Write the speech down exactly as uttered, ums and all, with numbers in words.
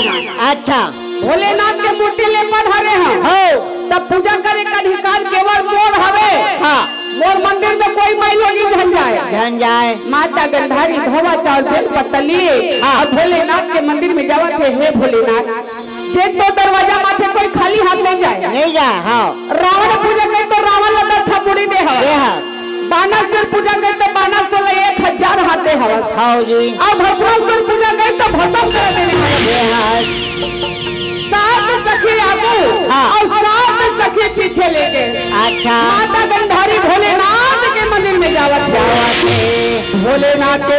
अच्छा। भोलेनाथ के मूर्ति ले पधारे हंव। हो। तब पूजा करे के अधिकार केवल मोर हवे। हाँ। मोर मंदिर में कोई माई लोगिन झन जाए। झन जाए। माता गंधारी धोवा चाउर बेल पत्ता लिए हाँ। अउ भोलेनाथ के मंदिर में जावत हे, हे भोलेनाथ, देख तो दरवाजा माथे कोई खाली हाथ नहीं जाए। नहीं जाए, हाँ। रावण पूजा करे तो रावण ला दस ठा मुड़ी दे हवस। दे हवस। बानासुर पूजा करे तो बानासुर ला एक हजार हाथ दे हवस। हाँ जी। अउ भस्मासुर पूजा करे तो भस्म कर देने हवस। दे हवस। सात सखी आगू हाँ। अउ सात सखी पीछे लेके अच्छा। माता गंधारी भोलेनाथ के मंदिर में जावत हे। जावत हे। भोलेनाथ के